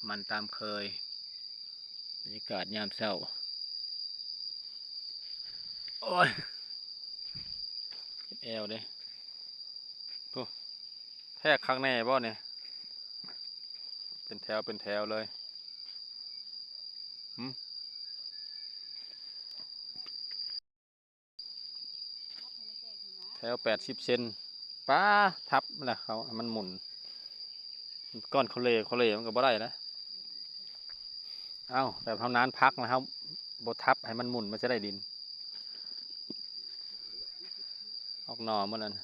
ມັນຕາມເຄີຍ. ບັນຍາກາດຍາມເຊົ້າ. ໂອ້ຍ ເຈັບແອວເດ້. ໂອ້ ແທກຄັກແນ່ບໍ່ນີ້? ເປັນແຖວເປັນແຖວເລີຍ. ຫື? ແຖວແປດສິບເຊັນ. ປ້າ ທັບລະ ເຂົາໃຫ້ມັນໝຸນ. ກ້ອນເຂົາເລ ເຂົາເລມັນກໍບໍ່ໄດ້ນະ. ເອົ້າ ແບບເຮົານານຜັກນະ ເຮົາບໍ່ທັບໃຫ້ມັນໝຸນ ມັນຈະໄດ້ດິນ. ອອກໜໍ່ໝົດນັ້ນ.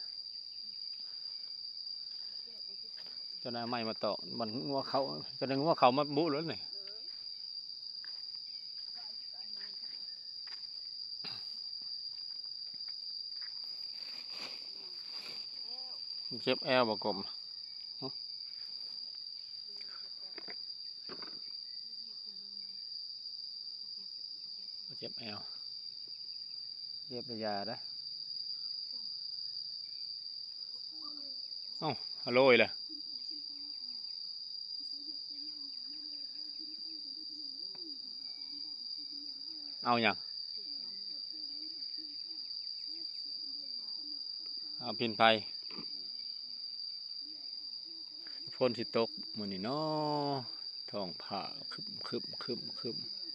ເຈົ້ານາຍເອົາໄມ້ມາຕອກ ມັນງົວເຂົ້າ ເຈົ້ານາຍງົວເຂົ້າມາບຸໂລດນີ້. ເຈັບແອວບໍ່ກົມ? ຫຶ? ເຈັບແອວ ເຈັບແລ້ວຢ່າເດີ້. ເອົ້າ ຮາໂລອີກແລ້ວ. ເອົາຫຍັງ? ເອົາພິນໄຟ. ຝົນຊິຕົກມື້ນີ້ເນາະ ທ້ອງຟ້າຄຶ້ມໆໆໆ.